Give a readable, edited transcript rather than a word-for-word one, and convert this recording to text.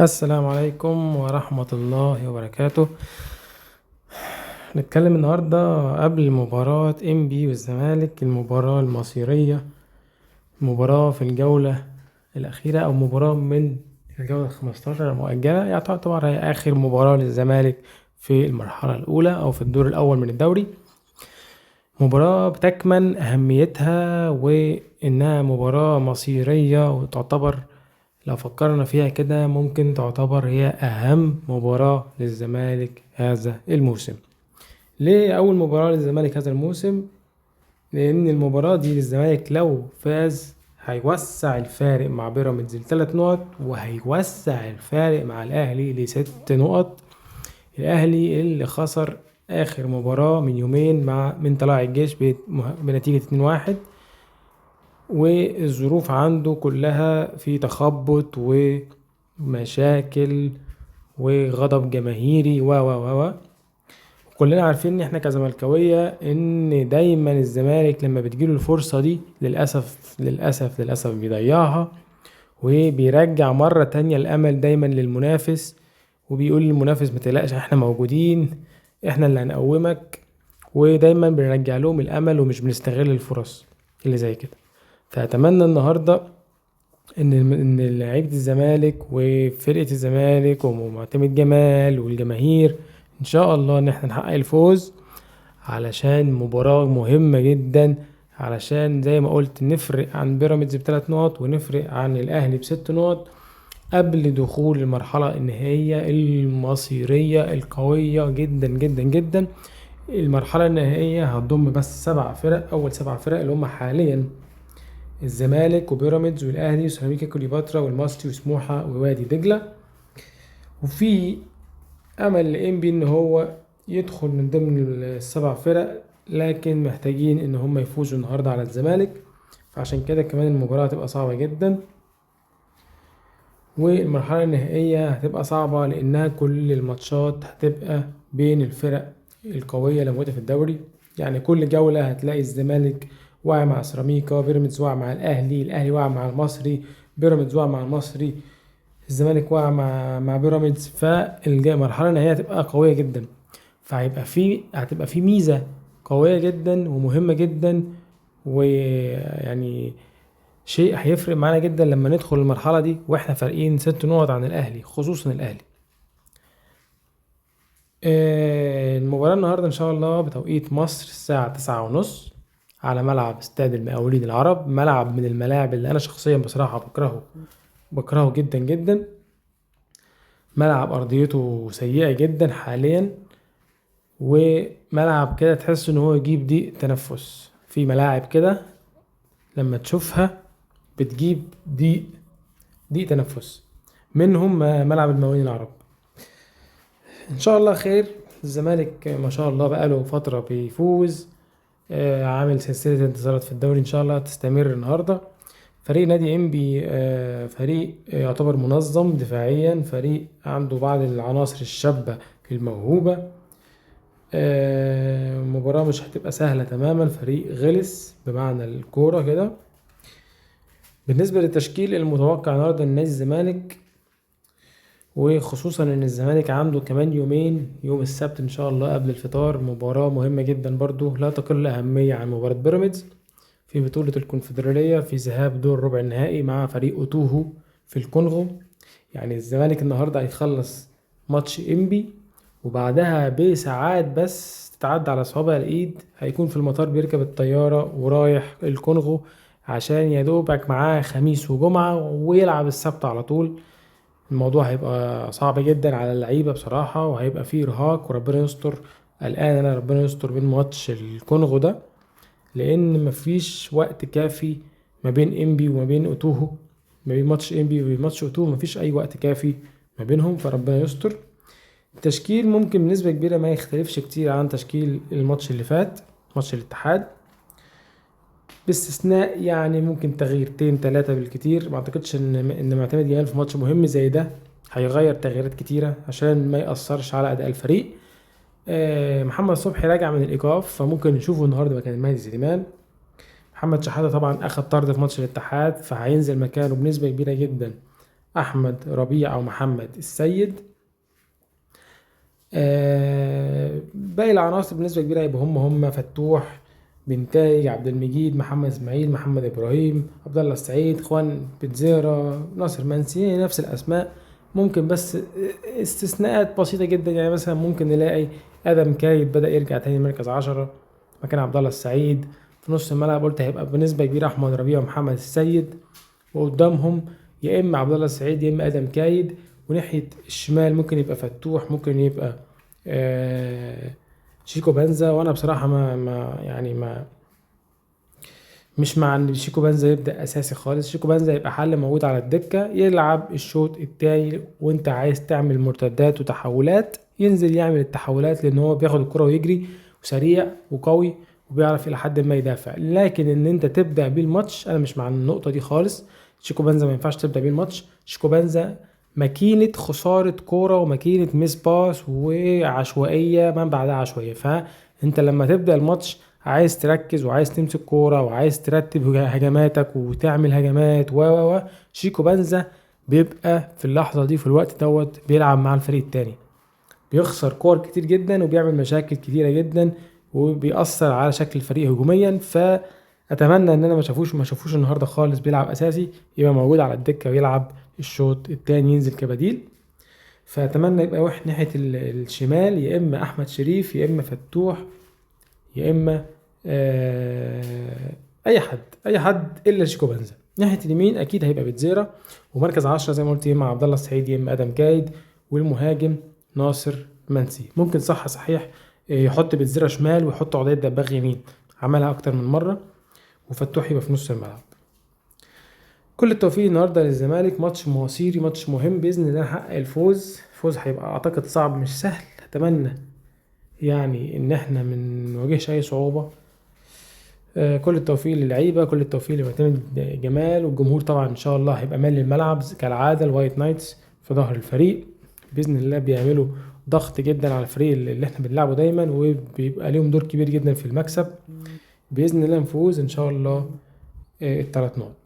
السلام عليكم ورحمة الله وبركاته. نتكلم النهاردة قبل مباراة إنبي والزمالك، المباراة المصيرية، مباراة في الجولة الأخيرة أو مباراة من الجولة 15 المؤجلة، يعني تعتبر هي آخر مباراة للزمالك في المرحلة الأولى أو في الدور الأول من الدوري. مباراة بتكمن أهميتها وإنها مباراة مصيرية، وتعتبر لو فكرنا فيها كده ممكن تعتبر هي أهم مباراة للزمالك هذا الموسم. ليه أول مباراة للزمالك هذا الموسم؟ لأن المباراة دي للزمالك لو فاز هيوسع الفارق مع بيراميدز لثلاث نقط، وهيوسع الفارق مع الأهلي لست نقط. الأهلي اللي خسر آخر مباراة من يومين من طلائع الجيش بنتيجة 2-1، والظروف عنده كلها في تخبط ومشاكل وغضب جماهيري و و و و كلنا عارفين ان احنا كزملكاوية ان دايما الزمالك لما بتجيله الفرصة دي للأسف للأسف للأسف بيضيعها، وبيرجع مرة تانية الأمل دايما للمنافس، وبيقول للمنافس ما تقلقش احنا موجودين، احنا اللي هنقومك، ودايما بنرجع لهم الأمل ومش بنستغل الفرص اللي زي كده. فأتمنى النهاردة ان لعيبة الزمالك وفرقة الزمالك ومعتمد جمال والجماهير ان شاء الله ان احنا نحقق الفوز، علشان مباراة مهمة جدا، علشان زي ما قلت نفرق عن بيراميدز بثلاث نقط ونفرق عن الاهلي بست نقط قبل دخول المرحلة النهائية المصيرية القوية جدا جدا جدا. المرحلة النهائية هتضم بس 7 فرق، أول 7 فرق اللي هم حاليا الزمالك وبيراميدز والأهلي وسيراميكا كليوباترا والمصري وسموحة ووادي دجلة. وفي أمل لإنبي إن هو يدخل من ضمن ال7 فرق، لكن محتاجين إن هم يفوزوا النهاردة على الزمالك، فعشان كده كمان المباراة هتبقى صعبة جدا. والمرحلة النهائية هتبقى صعبة لأنها كل الماتشات هتبقى بين الفرق القوية اللي موجودة في الدوري، يعني كل جولة هتلاقي الزمالك واقع مع سيراميكا، بيراميدز واقع مع الأهلي، الأهلي واقع مع المصري، بيراميدز واقع مع المصري، الزمالك واقع مع بيراميدز. فالمرحلة النهائية هتبقى قوية جدا، فهيبقى في هتبقى في ميزة قوية جدا ومهمة جدا، ويعني شيء هيفرق معانا جدا لما ندخل المرحلة دي واحنا فارقين 6 نقط عن الأهلي، خصوصا الأهلي. المباراة النهاردة إن شاء الله بتوقيت مصر الساعة 9:30 على ملعب استاد المقاولين العرب، ملعب من الملاعب اللي أنا شخصيا بصراحة بكرهه جدا جدا. ملعب أرضيته سيئة جدا حاليا، وملعب كده تحس إن هو يجيب ضيق تنفس. في ملاعب كده لما تشوفها بتجيب ضيق تنفس، منهم ملعب المقاولين العرب. إن شاء الله خير. الزمالك ما شاء الله بقاله فترة بيفوز، عامل سلسلة انتصارات في الدوري إن شاء الله تستمر النهاردة. فريق نادي إنبي، فريق يعتبر منظم دفاعيا، فريق عنده بعض العناصر الشابة الموهوبة. مباراة مش هتبقى سهلة تماما، فريق غلس بمعنى الكورة كده. بالنسبة للتشكيل المتوقع النهاردة لنادي الزمالك، وخصوصا ان الزمالك عنده كمان يومين، يوم السبت ان شاء الله قبل الفطار مباراة مهمة جدا برضو لا تقل اهمية عن مباراة بيراميدز في بطولة الكونفدرالية في ذهاب دور ربع النهائي مع فريق اوتوهو في الكونغو. يعني الزمالك النهاردة هيخلص ماتش انبي، وبعدها بساعات بس تتعدى على صوابع الايد هيكون في المطار بيركب الطيارة ورايح الكونغو، عشان يا دوبك معاه خميس وجمعة ويلعب السبت على طول. الموضوع هيبقى صعب جدا على اللعيبة بصراحة، وهيبقى فيه إرهاق، وربنا يستر. قلقان أنا ربنا يستر من ماتش الكونغو ده، لأن مفيش وقت كافي ما بين إنبي وما بين أوتوهو، ما بين ماتش إنبي وما بين ماتش أوتوهو مفيش أي وقت كافي ما بينهم، فربنا يستر. التشكيل ممكن بنسبة كبيرة ما يختلفش كتير عن تشكيل الماتش اللي فات، ماتش الاتحاد، باستثناء يعني ممكن تغييرتين 3 بالكتير. ما اعتقدش ان معتمد جمال في ماتش مهم زي ده هيغير تغييرات كتيرة عشان ما يأثرش على أداء الفريق. محمد صبحي راجع من الإيقاف، فممكن نشوفه النهارده مكان المهدي سليمان. محمد شحاتة طبعا أخد طرد في ماتش الاتحاد، فهينزل مكانه بنسبة كبيرة جدا احمد ربيع او محمد السيد. باقي العناصر بنسبة كبيرة هيبقوا هم فتوح، بنتايج، عبد المجيد، محمد اسماعيل، محمد ابراهيم، عبد الله السعيد، خوان بيتزيرا، ناصر منسي، نفس الاسماء. ممكن بس استثناءات بسيطة جدا، يعني مثلا ممكن نلاقي ادم كايد بدا يرجع تاني مركز 10 مكان عبد الله السعيد. في نص الملعب قلت هيبقى بنسبة كبيرة احمد ربيع ومحمد السيد، وقدامهم يا اما عبد الله السعيد يا اما ادم كايد. وناحية الشمال ممكن يبقى فتوح، ممكن يبقى شيكو بنزا. وانا بصراحة ما يعني ما مش مع ان شيكو بنزا يبدا اساسي خالص. شيكو بنزا يبقى حل موجود على الدكة، يلعب الشوط التاني وانت عايز تعمل مرتدات وتحولات ينزل يعمل التحولات، لان هو بياخد الكره ويجري وسريع وقوي وبيعرف الى حد ما يدافع. لكن ان انت تبدا بيه الماتش انا مش مع النقطة دي خالص. شيكو بنزا ما ينفعش تبدا بيه الماتش. شيكو بنزا ماكينة خسارة كورة وماكينه miss pass وعشوائيه ما بعدها عشوائية. فانت لما تبدا الماتش عايز تركز وعايز تمسك كورة وعايز ترتب هجماتك وتعمل هجمات و و و شيكو بنزا بيبقى في اللحظة دي في الوقت دوت بيلعب مع الفريق التاني، بيخسر كور كتير جدا وبيعمل مشاكل كتيرة جدا وبيأثر على شكل الفريق هجوميا. فأتمنى إن أنا ما شافوش النهارده خالص بيلعب أساسي، يبقى موجود على الدكة ويلعب الشوط التاني ينزل كبديل. فأتمنى يبقى واحد ناحية الشمال، يا إما أحمد شريف يا إما فتوح يا إما أي حد إلا شيكو بنزا. ناحية اليمين أكيد هيبقى بيتزيرا، ومركز 10 زي ما قلت يا إما عبد الله السعيد يا إما آدم كايد، والمهاجم ناصر منسي. ممكن صحيح يحط بيتزيرا شمال ويحط عدي الدباغ يمين، عملها أكتر من مرة، وفتوح يبقى في نص الملعب. كل التوفيق النهارده للزمالك، ماتش مصيري، ماتش مهم بإذن الله نحقق الفوز. الفوز هيبقى أعتقد صعب مش سهل، أتمنى إن إحنا ما نواجهش أي صعوبة. كل التوفيق للعيبة، كل التوفيق لمعتمد جمال، والجمهور طبعا إن شاء الله هيبقى مالي الملعب كالعادة. ال White Knights في ظهر الفريق بإذن الله، بيعملوا ضغط جدا على الفريق اللي احنا بنلعبه دايما، وبيبقى ليهم دور كبير جدا في المكسب. بإذن الله نفوز إن شاء الله، الثلاث نقط.